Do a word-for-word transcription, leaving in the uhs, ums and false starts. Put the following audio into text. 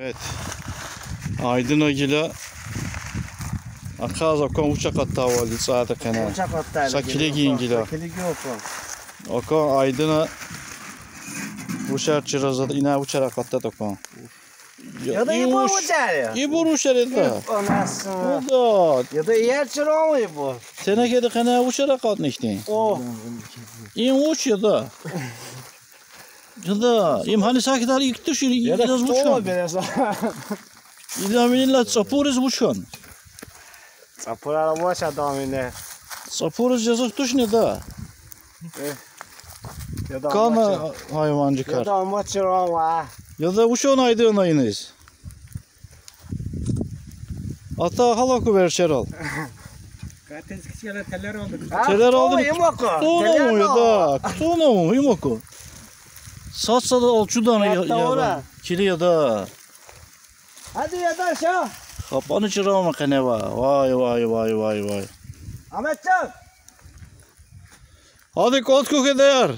Эвет. Айдина гила. Ахъаз акван вуч акъатдайвал цӀайда къене. Вуч акъатдайла Са гила килигин акван, гила. Са килигин акван. Акван Айдина. Вучар чира зада, ина вучар акъатда акван. Я, яда, и ибур вуч, вучар я? Ибур вучар яда? Уф, анасына. Яда. Яда, яр чиран ибур. Тенекеда къене вучар акъатна ихьтин? О. Им вуч яда? Яда, им гьани сакидар икӀ туш, и-, яда, яз вуч кутуна хьана? Береза. Идан винила цӀапуриз вуч хьана? ЦӀапурар авач адан вине. ЦӀапуриз язух тушни яда? Э. Яда, кана амач. Гьайванчикар. Яда, амач рава. Яда, вуч хьана Айдина иниз? Ата гьалак верчерал. Катез кичкена телер алди. А, телер алди. Кутуна им аку. Кутуна телер вун, яда, алди. Кутуна вун, им аку. Сад-сад алчудан я, ятта яда. Ура. Кили яда. Гьади яда ша. Хапани чиран къене ва. Вай, вай, вай, вай, вай. Агьмеджан. Гьади кӀватӀ кук, яда, яр.